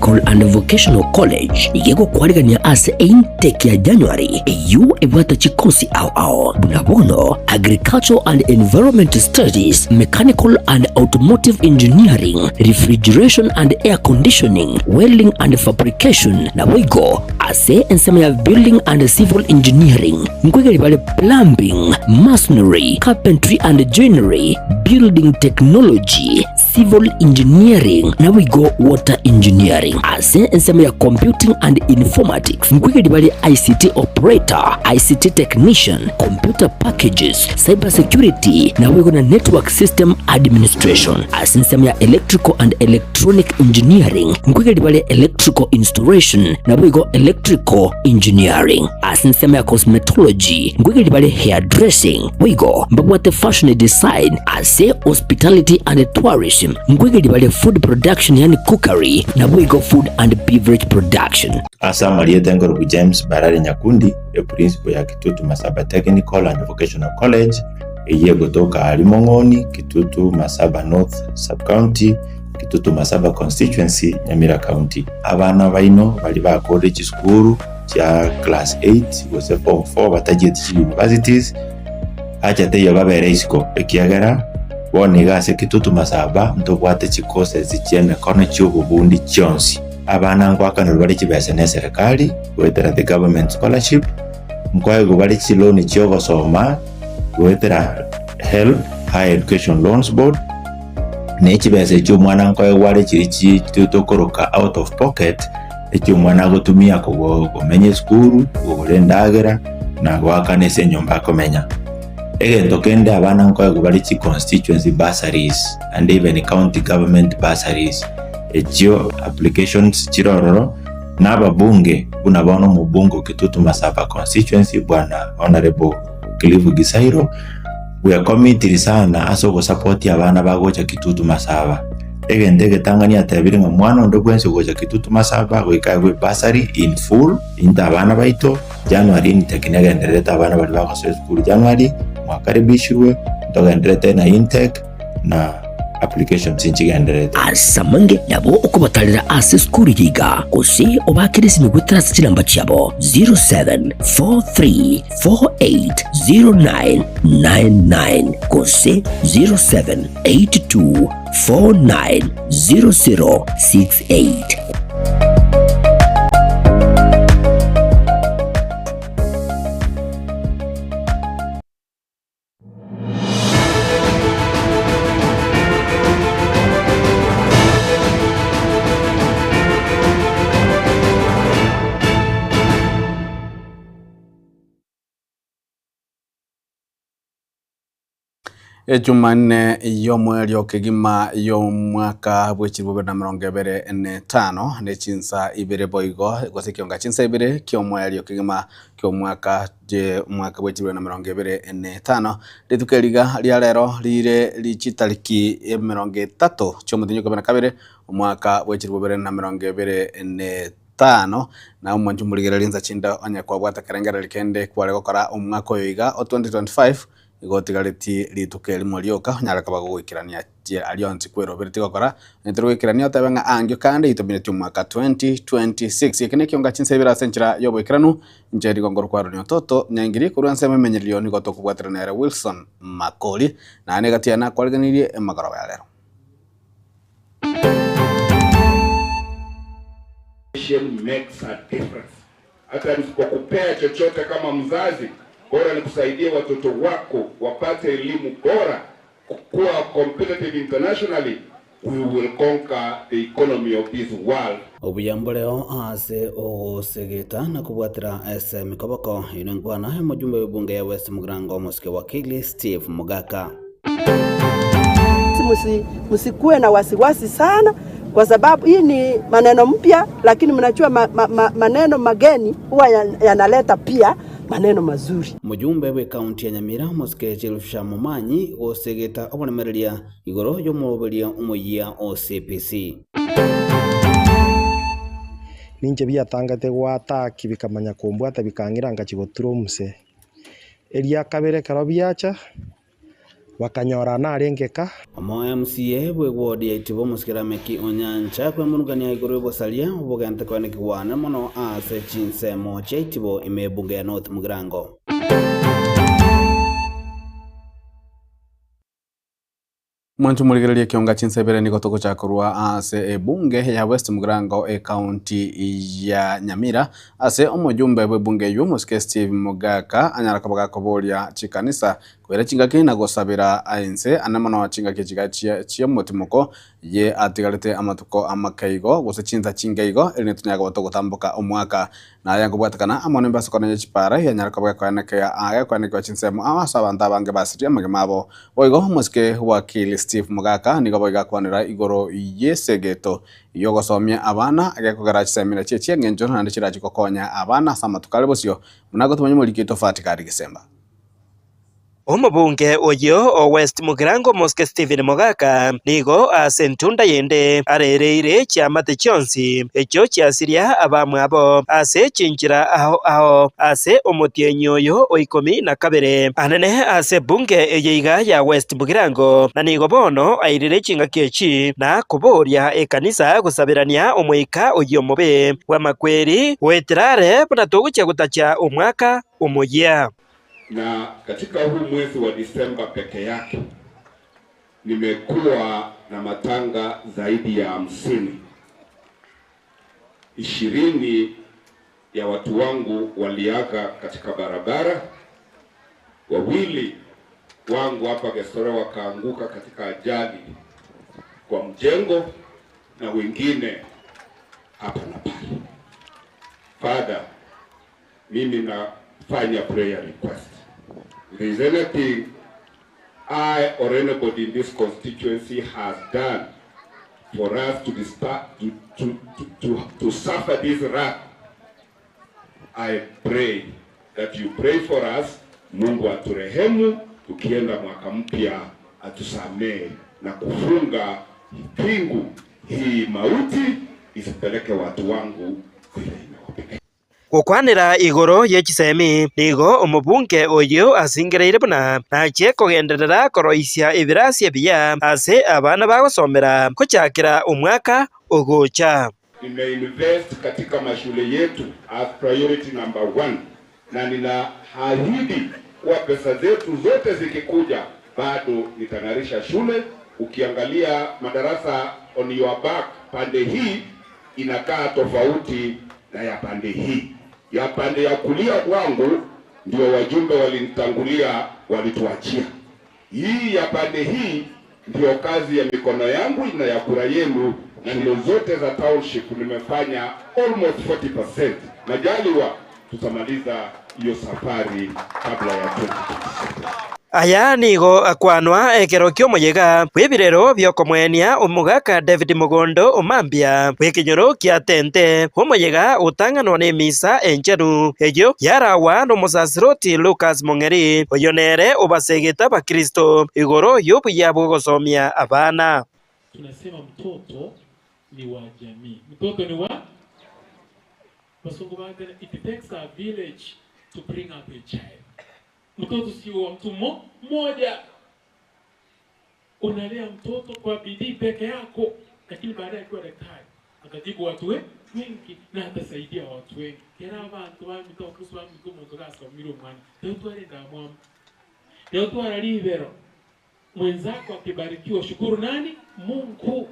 Technical and Vocational College nigo egokwarigania ase eintake ya January eyio ebwate chikosi ao ao buna bono Agricultural and Environment Studies, Mechanical and Automotive Engineering, Refrigeration and Air Conditioning, Welding and Fabrication naboigo ase ensemo ya Building and Civil Engineering nkoigeri bare Plumbing, Masonry, Carpentry and Joinery, Building Technology, Civil Engineering naboigo Water Engineering. Ase ensemo ya Computing and Informatics nkoigeri bare ICT Operator, ICT Technician, Computer Packages, Cyber Security naboigo na Network System Administration. Ase ensemo ya Electrical and Electronic Engineering nkoigeri bare Electrical Installation naboigo Electrical Engineering. Ase ensemo ya Cosmetology nkoigeri bare Hairdressing boigo mbabwate Fashion Design. Ase Hospitality and Tourism nkoigeria bare Food Production yaani Cookery naboigo Food and Beverage Production. Ase amarieta enkorokwa James Barare Nyakundi, eprincipo ya Kitutu Masaba Technical and Vocational College, eyio egotoka aaria Mong'oni, Kitutu Masaba North Sub-County, Kitutu Masaba Constituency, Nyamira County. Abana baino baria bakorire chisukuru chia class eight gose form four batachieti chi universities, Acha teiyo babere isiko, ekiagera bono iga ase Kitutu Masaba ntobwate chicourses chi'emekono chi'obobundi chionsi. Abana ngoakanerwa bare chibesa n'eserekari goetera the government scholarship, nkoegwa bare chiloan chi'ogosoma goetera HELB, Higher Education Loans Board, ne chibesa echio omwana nkoegwa are chiria chi tokoroka out of pocket, eki omwana agotumia komenya esukuru, kogora endagera, na goakana ase enyomba akomenya. Egento kende abana nkoegwa bare chi constituency bursaries and even county government bursaries, echio applications chire ororo, na ababunge buna bono omobunge o Kitutu Masaba constituency bwana Honourable Cliff Gisairo, bwekomitiri sana ase ogosapotia abana bagocha Kitutu Masaba. Egento egetang'ani atebire ng'a mwana onde bwensi ogocha Kitutu Masaba goika aegwe bursary in full, into abana baito, January intake negendererete abana baria bagosoa esukuru January, mwakaribishirwe, ntogendererete na intake na applications nchigendererete. Ase amange nabo okobatarera ase esukuru eye iga, gose obaakere esimi goetera ase chinamba chiabo 0743480999 gose 0782 490068. Ejumanne y'omoerio kegima y'omwaka bw'echilifu bibere na emerongo ebere na etano, ne chinsa ibere boigo, gose ekionga chinsa ibere ki'omoerio kegima ki'omwaka omwaka bw'echilifu bibere na emerongo ebere na etano. Rituko eri iga ria rero rire chitariki emerongo etato chi'omotienyi o ikomi na kabere, omwaka bw'echilifu bibere na emerongo ebere na etano, na omonche omorigereria insa chinde onye kwabwate ekerengererio kende kware gokora omwaka oyo iga o 2025. Igo otigaretie rituko erimo rioka, onyare koba gogoikerania aria onsi kweroberetie gokora, onye tori goikerania otebe ng'a ankio kande itominetie omwaka 2026. Eke nekio chinsa ibere ase enchera y'oboikeranu, inche nigo nkorokwa Aaron Ototo Nyaingiri, korwa ensemo emenyererio nigo tokobwatera nere Wilson Makori, naende egati yaye nakwariganirie emagoroba ya rero. Makes a difference. Hata nisipokupea chochote kama mzazi, bora nikusaidie watoto wako wapate elimu bora, kuwa competitive internationally, we will conquer the economy of this world. Obuya mboreo ase ogosegeta na kobwatera ase emekoboko. Eyio nenkwana y'omojumbe bw'ebunge ya West Mugirango omosike wa Kili Steve Mogaka. Msikuwe na wasiwasi sana kwa sababu hii ni maneno mpya, lakini mnajua ma, ma, ma, maneno mageni huwa yanaleta pia maneno mazuri. Omojumbe bw'ekaunti ya Nyamira omosike Jelfsha Momanyi gosegeta oboremereria igoro y'omoroberio omoyia o CPC. Ninche biatangete goataki bikamanya kombwata bikang'ira ngachia gotura omuse. Eria kabere ekero biacha. Bakanyora narenge ka. Omo MCA bwe ward ya Itibo omosike Rameki Onyancha kwemurungania igoro y'obosaria obogente koenekigwa mono ase chinsemo chia Itibo ime ebunge ya North Mugirango. Mwancho morigereria ekionga chinsebere nigo togochakorwa ase ebunge ya West Mugirango ecounty ya Nyamira ase omojumbe bw'ebunge eywo omosike Steve Mogaka anyara koba gakoboria chikanisa koira chingaki na gosabera ense ane mono chingaki chiga chia omotimoko ye atigarete amatuko amakeigo gose chinsa chingeigo erinde tonyara koba togotamboka omwaka naye nkobwatekana amo nembasokano ya chipara yanyara koba gekoenekea gekoenekewa chinsemo ase abanto abange basirie amagima abo. Boigo omosike wakili Steve Mogaka nigo boigo akwanera igoro y'esegeto yogosomia abana gekogera chisemina chie chieng'encho naende chirachi gokonya abana ase amatuko are bosio buna gotumanya omoriki tofauti kari Gisemba. Omobunge oyo o West Mugirango Mosike Stephen Mogaka nigo ase entunda yende arereire chiamate chionsi echio chiasiria abamwabo ase chinchira ao ao ase omotienyi oyo o 12 anene ase bunge eye iga ya West Mugirango na nigo bono airire chingaki echi na koboria ekanisa gosabirania omoika oyo omobe bw'amakweri goeterare buna togochia gotacha omwaka omoyia. Na katika huu mwezi wa Disemba peke yake nimekuwa na matanga zaidi ya 50. 20 ya watu wangu waliaga katika barabara, wawili wangu hapa Gesore wakaanguka katika ajali kwa mjengo na wengine hapa na pale. Father, mimi nafanya prayer request. If there is anything I or anybody in this constituency has done for us to, to, to, to, to suffer this wrath, I pray that you pray for us. Mungu aturehemu, tukienda mwaka mpya atusamee na kufunga pingu hii mauti isipeleke watu wangu vile imewapeleka. Gokwanera igoro y'echisemi nigo omobunge oyo asingereire buna nachie kogenderera koroisia ebirasi ebiya ase abana bagosomera kochakera omwaka ogocha. Nimeinvest katika mashule yetu as priority number 1, na ninaahidi kuwa pesa zetu zote zikikuja bado nitang'arisha shule. Ukiangalia madarasa on your back pande hii inakaa tofauti na ya pande hii. Ya pande ya kulia kwangu ndio wajumbe walinitangulia walituachia. Hii ya pande hii ndio kazi ya mikono yangu na ya kura yenu, na shule zote za township nimefanya almost 40%. Najaliwa tutamaliza hiyo safari kabla ya 2027. Aya nigo akwanwa ekero kia omoyega bw'ebirero byokomwenia omogaka David Mugondo omambia bw'ekenyoro kia Tente omoyega otang'anwa n'emisa enchenu eyo yarawa n'omosasiroti Lucas Mong'eri oyo nere obasegete abakristo igoro y'obuya bw'ogosomia abana. Tunasema mtoto ni wa jamii, mtoto ni wa Basungu bagana, it takes a village to bring up a child. Mtoto si wa mtu mmoja. Unalea mtoto kwa bidii peke yako, lakini baadaye akiwa daktari atatibu watu wengi na atasaidia watu wengi. Kera abantu bamito Kristo bamito omuntu gasomire omwana teutware ndamwamu teutwara libero. Mwenzako akibarikiwa shukuru nani? Mungu.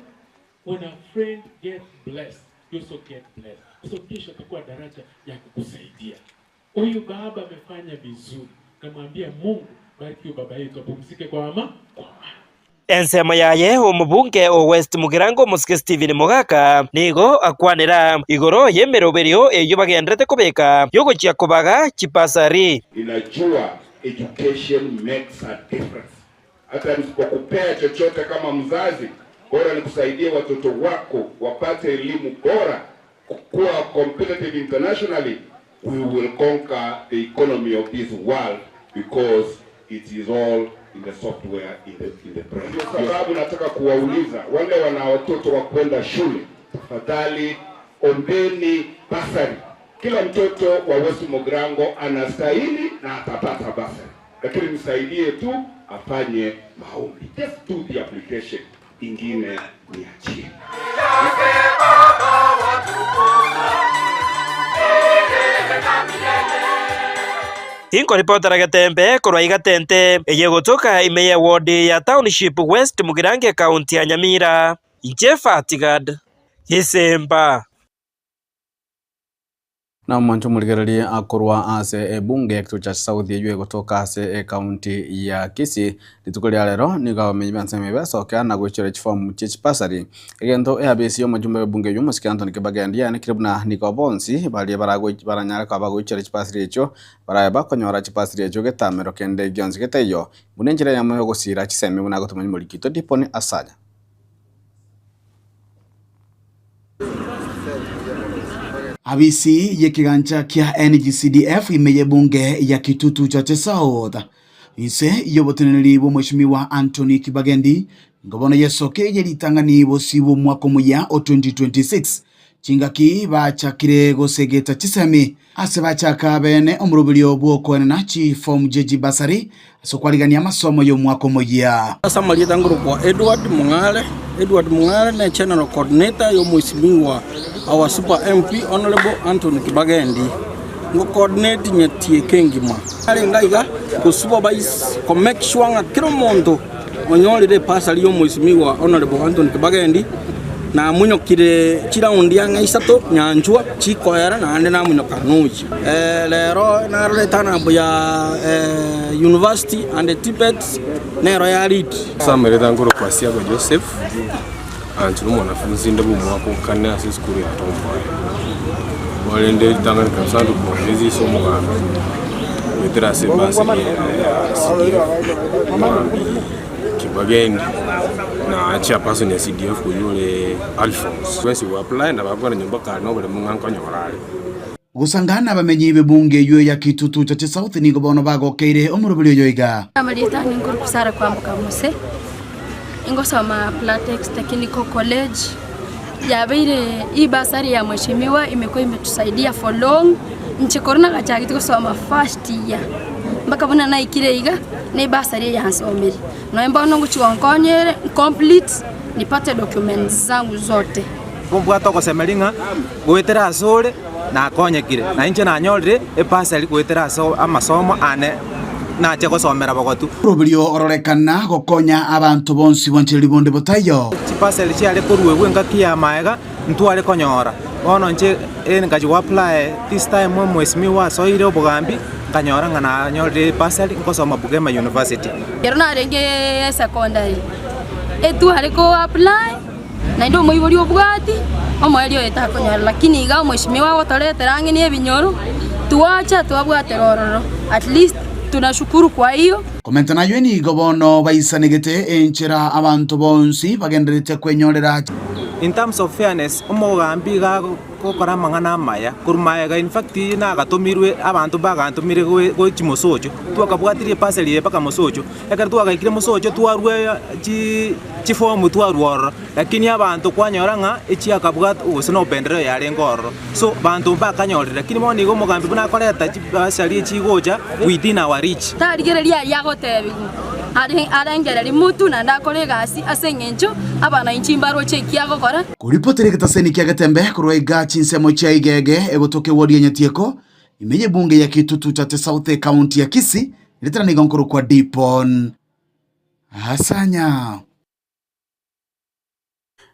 When a friend gets blessed, you also get blessed. So kesho atakuwa daraja ya kukusaidia. Huyu baba amefanya vizuri, namwambia Mungu bariki baba yetu apumzike kwa ama kwa amani. Ensemo yaye omobunge o West Mugirango Mosike Stephen Mogaka nigo akwanera igoro y'emeroberio eyo bagenderete kobeka yogochia kobaga chipasari. Ninajua education makes a difference. Hata nisipokupea chochote kama mzazi, bora nikusaidie watoto wako wapate elimu bora, kuwa competitive internationally. We will conquer the economy of this world because it is all in the software, in the brain. Ndio sababu nataka kuwauliza wale wana watoto wa kwenda shule, tafadhali ombeni basari. Kila mtoto wa West Mugirango anastahili na atapata basari, lakini msaidie tu afanye maombi. Just do the application, ingine niachie. Inkoripotera Getembe korwa Igatente, eye gotoka ime ye ward ya Township West Mugirango ekaunti ya Nyamira. Inche Fatigad Gisemba. Na omonto omorigererie akorwa ase ebunge ya Kitutu Chache South eyio egotoka ase ecounty ya Kisii. Rituko ria rero nigo abamenyi b'ensemo eye besokia na goichora chifomu chie chibasari. Egento eabisi y'omojumbe bw'ebunge eyio omosike Anthony Kibagendi yaanekire buna nigo bonsi baria baranyare koba bagoichora chibasari echio barabe bakonyora chibasari echio getamero kende gionsi getaiyo buna enchera eyemo y'ogosira chisemi buna agotomanya omoriki oito Diponi Asanya. Abisi y'ekegancha kia NGCDF ime y'ebunge ya Kitutu Chache South inse y'oboteneneri bw'Omweshimiwa Anthony Kibagendi nigo bono yesoke ye ritang'ani bosio bw'omwaka omoyia o 2026 chingaki bachakire gosegeta chisemi ase bachaka bene omoroberio bw'okoenena chifomu chie chibasari ase okwarigania amasomo y'omwaka omoyia. Ase amarieta nkorokwa Edward Mong'are, Edward Mong'are ne General Coordinator y'omwesimigwa our Super MP Honourable Anthony Kibagendi, ngo coordinate nyetie kengima. Arenge aiga go supervise ko make sure ng'a kera omonto onyorire ebasari y'omwesimigwa Honourable Anthony Kibagendi namunyokire chiraundi ang'e isato nyanchwa chikoera naende namunyoka nochi. Rero narorete anambo ya university and TVETs nero ya lead. Ase amareta nkorokwa Asiago Joseph, anche nomwanafunzi inde bw'omwaka o kane ase esukuru ya Tom Mboya. Korende ritang'ani kabisa ndikong'esia ase omogambi goetera ase ebasari eye ya CDF, omogambi Kibagendi na chairperson ya CDF oywo ore Alphonse. Bwensi go apply nabo akogenda nyomba kare na oboremo ng'a nkonyora are. Gosanga nabamenyi b'ebunge eyio ya Kitutu Chache South nigo bono bagokeire omoroberi oyo iga. Amarieta ane nkorokwa Sarah Kwamboka Mose, ingosoma Platex Technical College, yabeire ebasari ya mheshimiwa imekuwa imetusaidia for long, inche korwa nagachagete gosoma first year mpaka buna naikire iga, na ebasari eye yansomire. Nonya bono ngochia gonkonya ere complete nipate documents zangu zote. Mbwate ogosemeria ng'a goetera asore nakonyekire, na inche nanyorire ebasari goetera ase amasomo ane nache gosomera bogotu. Oroberio ororekana gokonya abanto bonsi bwanchereria bonde botaiyo. Chibasari chiare koruegwa engaki ya magega ntware konyora, bono inche ngachia go apply this time omwesimigwa asoire obogambi nkanyora ng'a nanyorire ebasari nkosoma Bugema University. Ekero narenge secondary, etware ko apply. Naende omoibori obwati, omoerio oye takonyora, lakini iga omweshimiwa agotoretera ang'e na ebinyoro, twacha twabwatera ororo, at least tunashukuru kwa hiyo. Komenta nayio nigo bono baisanegete enchera abanto bonsi bagendererete kwenyorera. In terms of fairness, omogambi iga gokora amang'ana amaya korwa magega in fact nagatomirwe abanto mbagantomire gochia mosocho, twakabwatirie epasari eye mpaka mosocho. Ekero twagaikire mosocho twarua chifomu twarua ororo, lakini abanto kwanyora ng'a echiakabwatwa gose na upendeleo yarenge ororo. So banto mbakanyorire, lakini bono iga omogambi buna akoreta chibasari echigocha within our reach. Tarigereria aria agotebigwa, arengererie motwe naende akore egasi ase engencho abananchi mbaroche eki agokora. Koripotera egetaseni kia Getembe korwa iga chinsemo chia Igege egotoka ewodi ya Nyatieko, ime y'ebunge ya Kitutu Chache South ecounty ya Kisii, ritera nigo nkorokwa Dipon Asanya.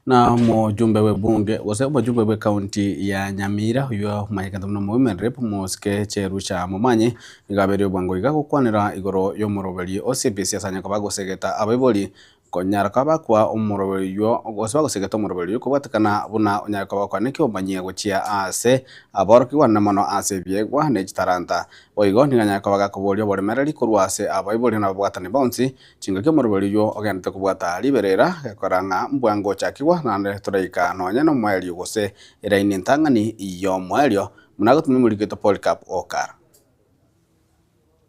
Na omojumbe bw'ebunge gose omojumbe bw'ecounty ya Nyamira oyio omanyekete buna omo-women rep Mosike Cherusha Momanyi nigo abeire obwango iga gokwanera igoro y'omoroberi o CBC ase anyare koba agosegeta abaibori Konyara koba bakwa omoroberio oyio, gose bagosegete omoroberio oyio kobwatekana buna onyare koba gokwana ekiomanyia gochia aase aborokigwa na mono ase ebiegwa ne chitalanta. Boigo nigo anyare koba gakoboria oboremereri korwa ase abaibori na ababwatani bonsi, chingaki omoroberio oyio ogenderete kobwata riberera, gekora ng'a mbwango ochakigwa naende toraika nonya nomoerio gose eraini entang'ani y'omoerio, buna agotumia omorikito Polycarp Okara.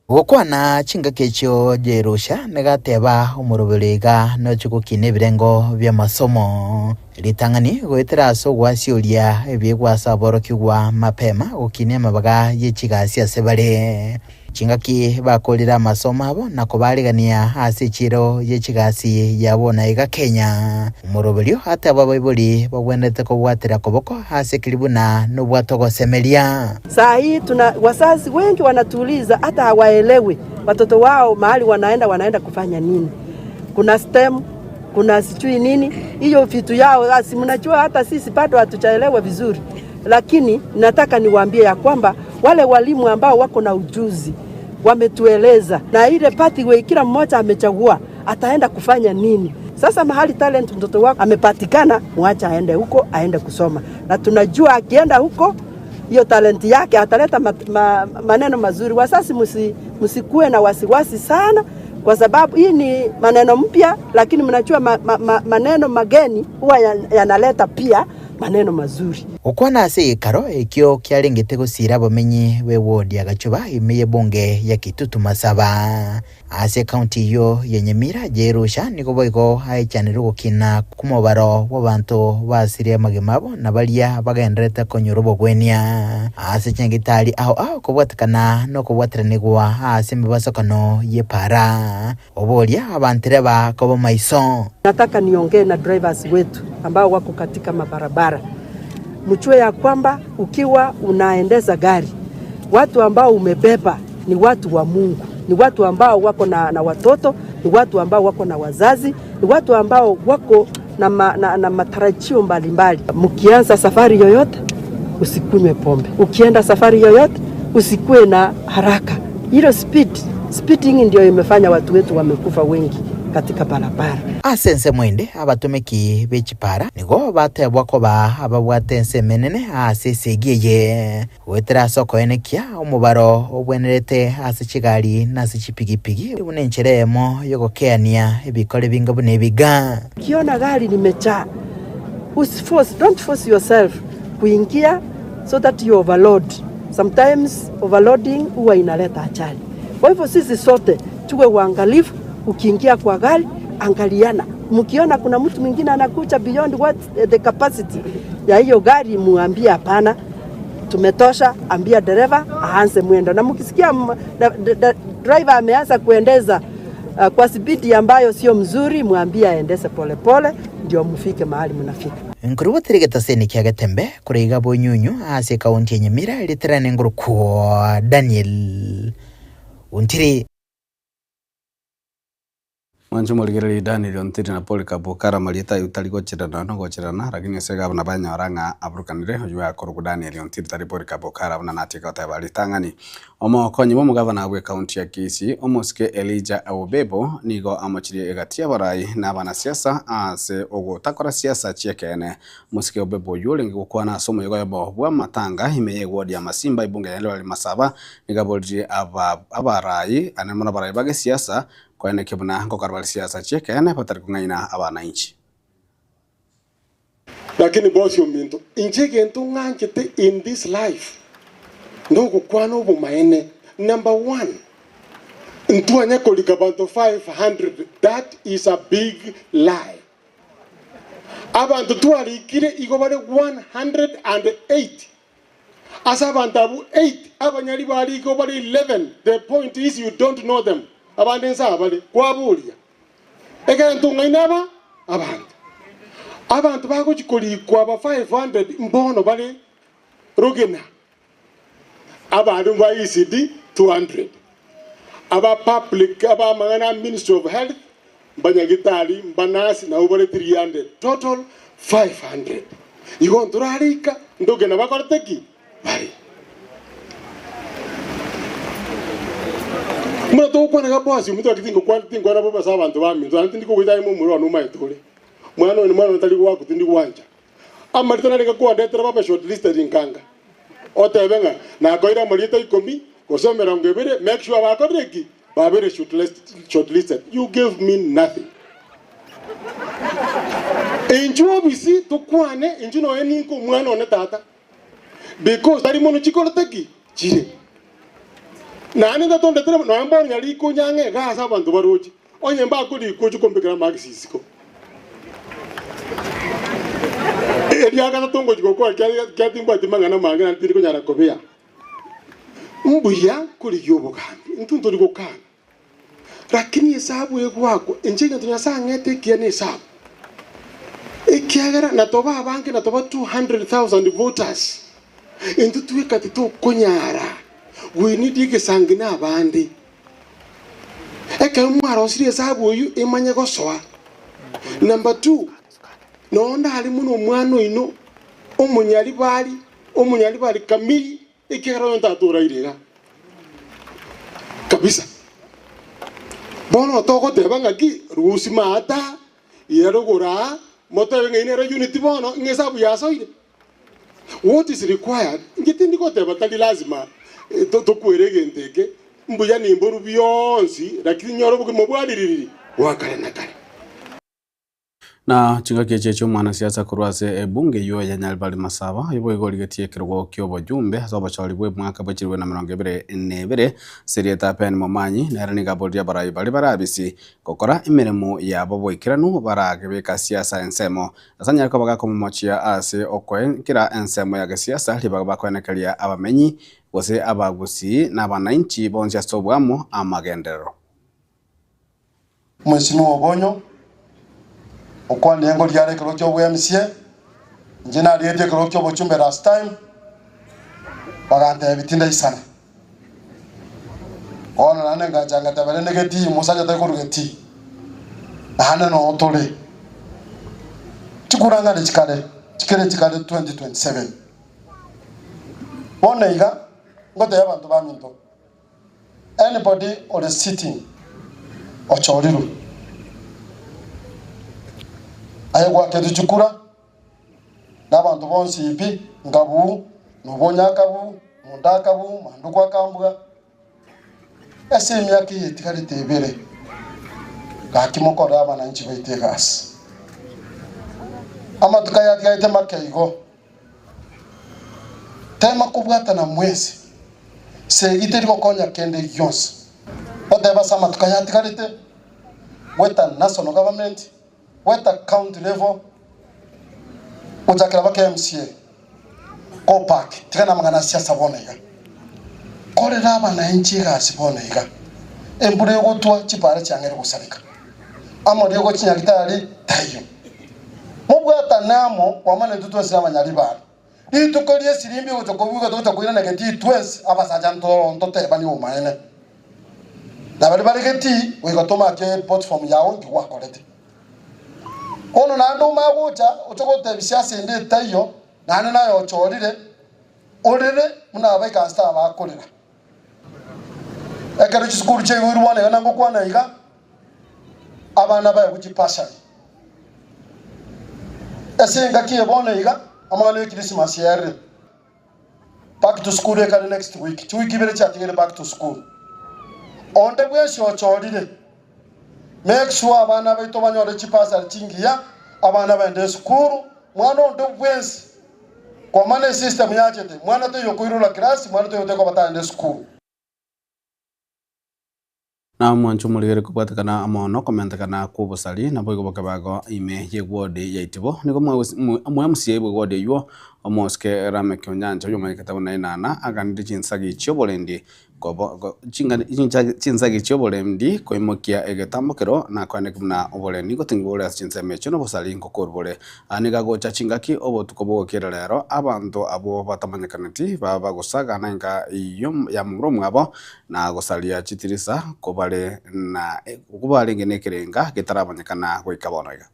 Gokwana chingaki echio Jerusha nigo ateba omoroberi iga nochie gokina ebirengo bi'amasomo ritang'ani goetera ase ogwasioria ebiegwa ase aborokigwa mapema gokinia amabaga ye chigasi ase bare. Chingaki bakorire amasomo abo na kobaarigania ase echiiro ye chigasi ya bono iga Kenya. Omoroberio ateba abaibori bagwenerete kobwatera koboko ase ekeri buna nobwate ogosemeria. Saa hii tuna wazazi wengi wanatuuliza hata hawaelewi watoto wao mahali wanaenda wanaenda kufanya nini. Kuna STEM, kuna sijui nini, hiyo vitu yao si mnajua, hata sisi bado hatujaelewa vizuri, lakini nataka niwaambie ya kwamba wale walimu ambao wako na ujuzi wametueleza, na ile pathway kila mmoja amechagua ataenda kufanya nini. Sasa mahali talent mtoto wako amepatikana, mwacha aende huko, aende kusoma, na tunajua akienda huko hiyo talenti yake ataleta ma, ma, maneno mazuri. Wasasi msi, msikuwe na wasiwasi sana, kwa sababu hii ni maneno mpya, lakini mnajua ma, ma, ma, maneno mageni huwa yanaleta pia maneno mazuri. Gokwana ase egeikaro ekio kiarengete gosiira abamenyi b'ewodi ya Gachuba ime y'ebunge ya Kitutu Masaba. Ase ekaunti eyio ya Nyamira, Jerusha nigo boigo aechanerwe ogokina kw'omobaro bw'abanto basirie amagima abo na baria bagendererete konyora obogwenia ase chinyagitari ao ao kobwatekana nokobwataranigwa ase emebasokano y'epaara. Oboria abantereba koba maiso. Nataka niongee na drivers wetu ambao wako katika mabarabara. Mjue ya kwamba ukiwa unaendeza gari, watu ambao umebeba ni watu wa Mungu, ni watu ambao wako na, na watoto, ni watu ambao wako na wazazi, ni watu ambao wako na, ma, na, na matarajio mbalimbali. Mkianza safari yoyote usikunywe pombe, ukienda safari yoyote usikuwe na haraka. Hilo speed, speeding ndio imefanya watu wetu wamekufa wengi katika barabara. Ase ensemo ende abatomeki be chipara nigo batebwa koba ababwate ensemo enene ase esegi eye, goetera ase okoenekia omobaro obwenerete ase chigari na ase chipigipigi buna enchera eyemo y'ogokeania ebikore binga buna ebiga. Ukiona gari limejaa, usiforce, don't force yourself kuingia so that you overload. Sometimes overloading huwa inaleta ajali. Kwa hivyo sisi sote tuwe waangalifu, ukiingia kwa gari angaliana, mkiona kuna mtu mwingine anakuja beyond what the capacity ya hiyo gari, muambie hapana, tumetosha, ambia dereva aanze mwendo. Na mkisikia driver ameanza kuendeza uh, kwa spidi ambayo sio mzuri, mwambie aendeze polepole ndio mfike mahali mnafika. Nkorwa getaseni kia Getembe kore iga Bonyunyu ase ekaunti ya Nyamira riterane ngorokwa Daniel Ontiri. Mwanche omorigereria Daniel Ontiri na Polycarp Okara marieta ayio tari gocherana na ogocherana, lakini ase iga buna banyora ng'a aburukanire oyio akorokwa Daniel Ontiri tari Polycarp Okara buna natiga goteba ritang'ani. Omokonyi bw'omogavana bw'ekaunti ya Kisii, omosike Elijah Obebo, nigo amochirie egati y'abarai na abanasiasa ase ogotakora siasa chi'ekeene. Omosike Obebo oyio orenge gokwana ase omoyega oyomo bw'amatanga ime y'eward ya Masimba ebunge ya Lwari Masaba, nigo aboririe aba abarai ane mono abarai ba gesiasa koenekia buna ngokora bare siasa chi'ekeene batari kong'aina abanainchi. Lakini bosi ominto, inche egento ng'anchete in this life nogokwana obomaene. Number one, ntwanya korika abanto 500, that is a big lie. Abanto twarikire igo bare 108, ase abanto abwo 8 abanyari bare igo bare 11, the point is you don't know them, abande nsa abare, kwaboria. Egento ng'aina aba abanto. Abanto bagochia korikwa aba 500 mbono bare rogena, abande ba ECD 200, aba public ab'amang'ana a Ministry of Health, mbanyagitari, mbanurse nabwo bare 300, total 500. Igo ntorarika ndogena bakorete ki? Bare. Buna togokwana iga Boasi ominto gaki tingokwana tinkwana bobe ase abanto baminto, naende tindi kogoita aye momura one omaete ore. Mwana oyo nomwana one tari gwaku tindi gwancha. Amarita narenge kwandetera babe shortlisted nkanga. Otebe ng'a nakoire amarieta ikomi gose emerongo ebere make sure bakorire ki? Babere shortlisted. You gave me nothing. Inchuo obisi tokwane, inchuo nonya ninka omwana one tata. Because tari mono chikorete ki? Chire. Naende ntatondetire nonya mbono nyariko onye ang'e iga ase abanto baroche, onye mbakorikwa ochie kombekera amarks isiko. Eria gatato ngochia gokora kiagera timbwati mang'ana mange naende tindi konyara kobea. Mbuya korigia obogambi, intwe ntori gokana, rakini esabu egwakwa, inche egento Nyasae ang'ete ekiya nesabu, ekiagera natoba abange natoba 200,000 voters, intwe tweka titokonyara, we need egesangi na abande. Ekero mwarosirie esabu oyio emanye gosoa. Number two, nonye ndare buna omwana oino omonyaribari, omonyaribari kamiri, Ekiagera oyo ntatoraire iga kabisa. Bono togoteba ng'aki, rusia maata, ira rogoro aa, motebe ng'a ere unity bono, ng'a esabu yasoire. What is required, inche tindi goteba tari lazima tokwere egento eke, mbuya nimborwe bionsi, lakini nyore obogima bwa ririri bwa kare na kare. Na chingaki echi chi'omwanasiasa korwa ase ebunge eyio ya Nyaribari Masaba, oyio boigo origetie ekerogo ki'obojumbe ase obochori bw'emwaka bwe chilifu na emerongo ebere na ebere ase erieta Ben Momanyi, nere nigo aboririe abarai baria bare abisi gokora emeremo yabo boikeranu baragebeka siasa ensemo ase anyare koba gakomomochia ase okoe kera ensemo ya gesiasa ribaga bakoenekeria abamenyi gose abagusii na abanainchi bonsi ase oboamo amagenderero. Mheshimiwa Obonyo, okwanire engori yare ekerogo kia obwa MCA, inche narigetie ekerogo kia obochumbe last time, bagantebia tindaisana. Bono naende ngacha ngateba rende getii, omosacha tari korwa getii, naende noo tore. Chikura ng'are chikare, chikere chikare 2027. Bono iga, ngotebia abanto baminto, Anybody ore sitting ochorirwe aye gwaketwe chikura na abanto bonsi pi nkabu nobonya akabu monda akabu manduku akambua ase emiaka eye etigarete ebere gaki mokorere abananchi baito egasi amatuko aya atigarete make igo. Tema kobwatana mwensi, segi teri gokonya kende gionsi. Otebe ase amatuko aya atigarete, goeta national government, goeta county level, gochakera baka MCA, go back, tiga namang'ana a siasa bono iga. Korera abananchi egasi bono iga. Embura egotwa chipara chiang'eire gosareka. Amarioko chinyagitari taiyo. Mobwatane amo kwamana intwe twensi nabanyaribari. Rituko ri'esirimbi ogocha kobuga togocha koirana getii twensi abasacha ntotebanie obomaene. Na baria bare getii goika tomake report form yao inki gwakorete. Bono naende omanye gocha oche gotebia siasa ende etaiyo naende naye ochorire orere buna abaikansete aba bakorera. Ekero chisukuru chiaigurwe bono iga nangokwana iga, abana baegwe chibasari. Ase engaki eye bono iga, amang'ana ya Christmas yaerire. Back to school ekare next week, chiwiki ibere chiatigaire back to school. Onde bwensi ochorire, make sure abana baito banyore chibasari chingiya, abana baende esukuru, mwana onde bwensi, kwamana esystem yachete, mwana taiyo okoirora class, mwana taiyo otekoba tagenda esukuru. Na omwancho omorigeri kobwatekana amo nokomentekana kw'obosari, naboigo bokebago ime y'egwodi ya Itibo. Nigo mwa MCA bw'egwodi eywo, omosike Lameck Onyancha oyomanyekete buna Enana, aganirie chinsagi chi'oborendi chinsagi chi'oborendi koimokia egetambokero na koeneki buna oborendi ngoting'igwa bore ase chinsemo echio na obosari ngokorwa bore. Aa nigo agocha chingaki obotuko bogokera rero, abanto abwo batamanyekaneti baba bagosaga na enka ya momura omwabo na gosaria chitirisa kobare na kobarenge nekerenga getaramanyekana goika bono iga.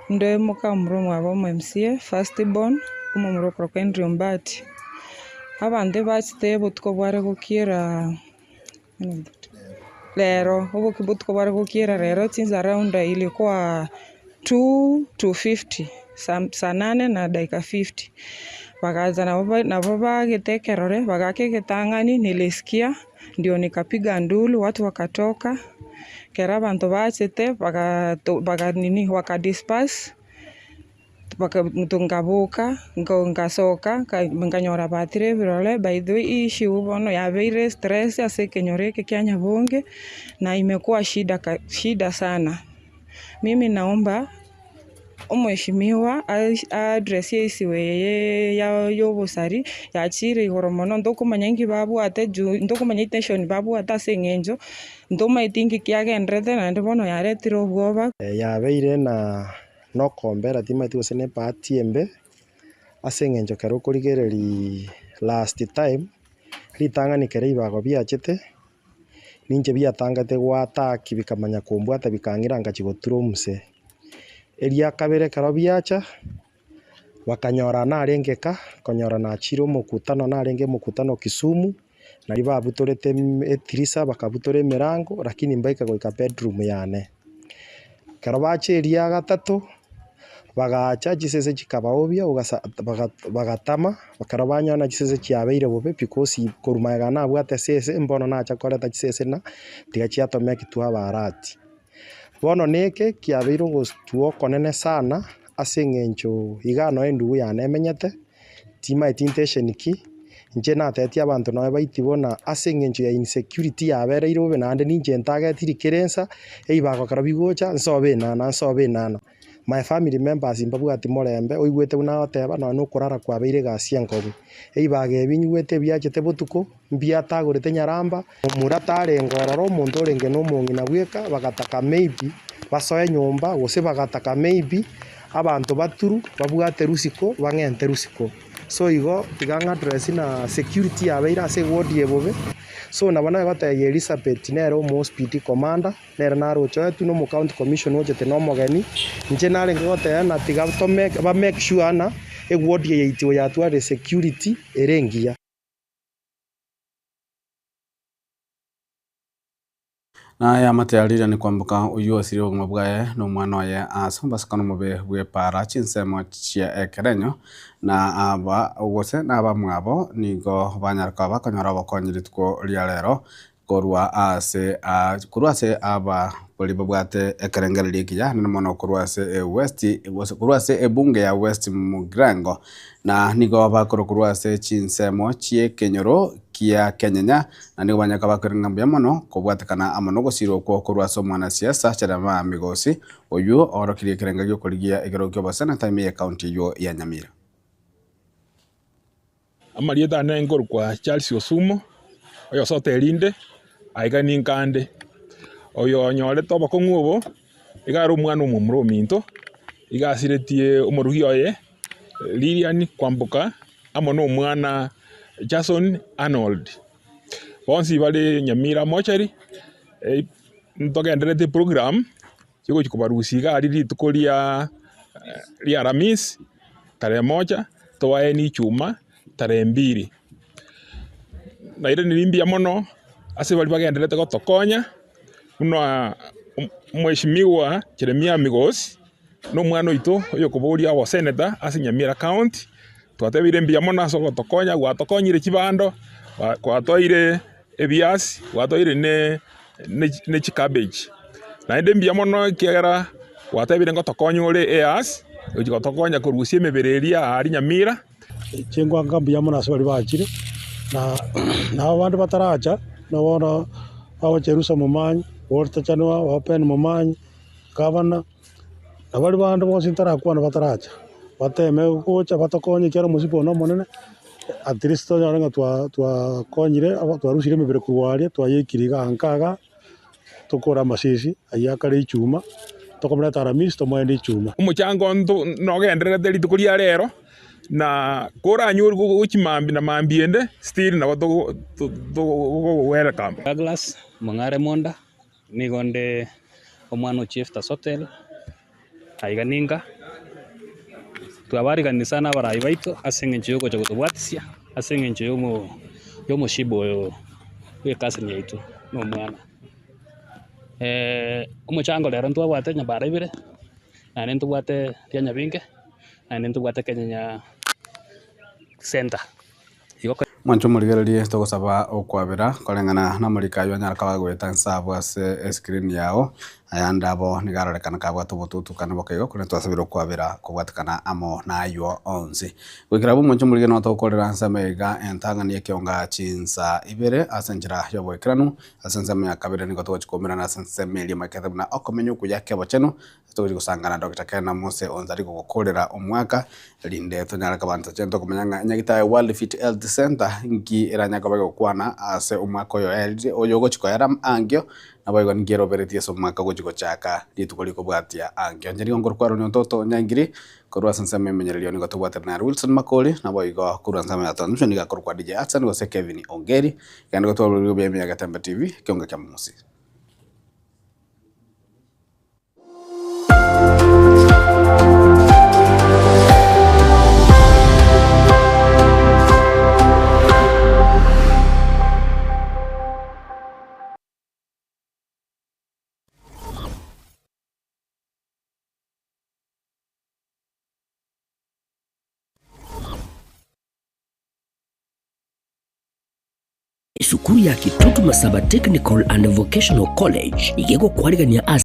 Inde mokamura omwabo omo MCA, first born, omomura okorokwa Henry Ombati. Abanto ebachete obotuko bware gokiera rero, obotuko bware gokiera rero chinsa around ilikuwa 2 to 50, saa nane na dakika 50. Bagacha nabo nabo bagete ekerore, bagaaka egetang'ani nilisikia, ndio nikapiga nduru watu wakatoka, ekero abanto bachete baga nini waka disperse, nkaboka nkasoka nkanyora batire ebirore by the way issue bono yabeire stress ase ekenyoro eke kia Nyabonge, na imekuwa shida shida sana. Mimi naomba. Omweshimiwa aaddress issue eye ya obosari yachire igoro mono ntokomanya inki babwate juu ntokomanya intention babwate ase eng'encho ntomaeti inki kiagenderete naende bono yaretire obwoba. Yabeire na nokombera timanyeti gose ne ebahati embe, ase eng'encho ekero okorigereria last time, ritang'ani ekero ebibago biachete, ninche biatangete goataki bikamanya kombwata bikang'ira ngachia gotura omuse. Eria kabere ekero biacha, bakanyora narenge ka, konyora nachire omokutano narenge omokutano Kisumu, nario babutorete etirisa bakabutora emerango lakini mbaika goika bedroom yane. Ekero bacha eria gatato, bagacha chisese chikabaobia ogasa baga bagatama, ekero banyora chisese chiabeire bobe because korwa magega nabwate esese mbono nacha koreta chisese na tiga chiatomeki twabaarati. Bono neke kiabeire ogostua okonene sana ase eng'encho igaa noe endugu yane emenyete, timaeti intention ki, inche natebetie abanto nonya baiti buna ase eng'encho ya insecurity yabereire bobe naende ninche ntagetiri kera ensa, ebibago ekero bigocha nsobe enana nsobe enana. My family members mbabwati morembe, oigwete buna agoteba nonya na okorara kwabeire egasi enkong'u. Ebibago ebi nyigwete ebiachete botuko, mbiatagorete nyaramba, Omura tarenge ororo, omonto orenge nomong'ina bweka, bagataka maybe basoe nyomba, gose bagataka maybe abanto baturu babwate rusiko bang'ente rusiko. So igo tiga ng'address na security yabeire ase eward eye bobe, so nabo nagotebia Elizabeth nere omoSPD commander, nere narochoetwe na omocounty commissioner ochete na omogeni, inche narenge goteba ng'a tiga to ba make sure ng'a eward eye yaito yatwarire security ere engiya. Na ayamate ya Lilian kwamboka oyio osirie obogima bwaye na omwana oye ase omobasokano omobe bw'epaara chinsemo chia ekerenyo, na aba gose nabamwabo nigo banyare koba bakonyora obokonyi rituko ria rero korwa ase korwa ase aba baria babwate ekerengererio ekiya naende mono korwa ase ewest gose korwa ase ebunge ya West Mugirango. Na nigo bakorwa korwa ase chinsemo chi'ekenyoro kia kenyenya, na nigo banyare koba bakoirana ng'a mbuya mono kobwatekana amo nogosirwa okwo korwa ase omwanasiasa Jeremiah Migosi, oyio oorokirie ekerenga gi'okorigia ekerogo ki'oboseneta ime y'ecounty eyio ya Nyamira. Amarieta ane nkorokwa Charles Osumo, oyosote erinde, aiga ninkande. Oyo onyorete obokong'u obo, iga are omwana omomura ominto, iga asiretie omorugi oye Lilian Kwamboka amo na omwana Jason Arnold. Bonsi bare Nyamira mortuary, ntogendererete eprogram chigochia kobarusia iga aria rituko ria ria Aramisi tarehe moja tobae na ichuma tarehe mbiri. Nairaneria mbuya mono ase baria bagendererete gotokonya buna omweshimiwa Jeremiah Migosi na omwana oito oyokoboria oboseneta ase Nyamira county, twatebirie mbuya mono ase ogotokonya gwatokonyire chibando, gwatoeire ebiasi, gwatoeire ne ne chicabbage. Naende mbuya mono ekiagera gwatebire ngotokonya ore easi, gochia gotokonya korusia emebere eria aaria Nyamira. Inche ngoaka mbuya mono ase baria bachire, na na abande bataracha, na bono bagocherusa momanyi, Walter Chanua, Open momanyi, gavana, na baria bande bonsi ntarakwana bataracha, bateme gocha batokonye ekiagera omosibwa one omonene, at least tonyore ng'a twa twakonyire aba twarusire emebere korwa aria twayeikire igaa nka igaa, tokore amasisi ayio akare ichuma, tokomoreta aramisi tomoende ichuma. Omochango nto nogendererete rituko ria rero, na koranyore gochia mambia na mambia ende, still nabo togo togo welcome. Douglas Mong'are Monda, nigo nde omwana o Chief Tasotel, aiga ninka. Twabariganie sana abarai baito ase eng'encho yogocha gotobwatisia, ase eng'encho yomo yomoshiba oyo bwa ecousin yaito na omwana. Omochango rero ntwabwate nyabara ibere, naende ntobwate ria Nyabinge, naende ntobwate Kenyenya center. Igo. Mwanche omorigererie togosaba okwabera koreng'ana namariko ayio anyare koba agoeta inse abwo ase escreen yao. Ayande abo nigo arorekana kabwate obotutukani boke igo, korende twasabire okwabera kobwatekana amo naywo onsi. Goikera abwo omonche omorige nigo togokorera ensemo iga entang'ani y'ekeonga chinsa ibere ase enchera y'oboikeranu, ase ensemo ya kabere nigo togochia koumerana ase ensemo eria omanyekete buna okomenya okuya kebochenu, togochia gosangana Doctor Ken Mose onsi gogokorera omwaka, erinde tonyare koba ntoche tokomanya ng'a Nyagetari World Fit Health Centre nki eranyare koba egokwana ase omwaka oyo oerire oyo ogochia koera ankio, Naboigo ninki eroberetie ase omwaka ogochia gochaka rituko rikobwatia ankio. Inche nigo nkorokwa Aaron Ontoto Nyaingiri, korwa ase ensemo y'emenyererio nigo tobwatete na Wilson Makori, naboigo korwa ensemo ya transmission nigo akorokwa DJ Hudson gose Kevin Ongeri, genda gotwara ororigo buya ime ya Getembe TV, ekeongo kia Momosi. Esukuru ya Kitutu Masaba Technical and Vocational College iga egokwarigania ase.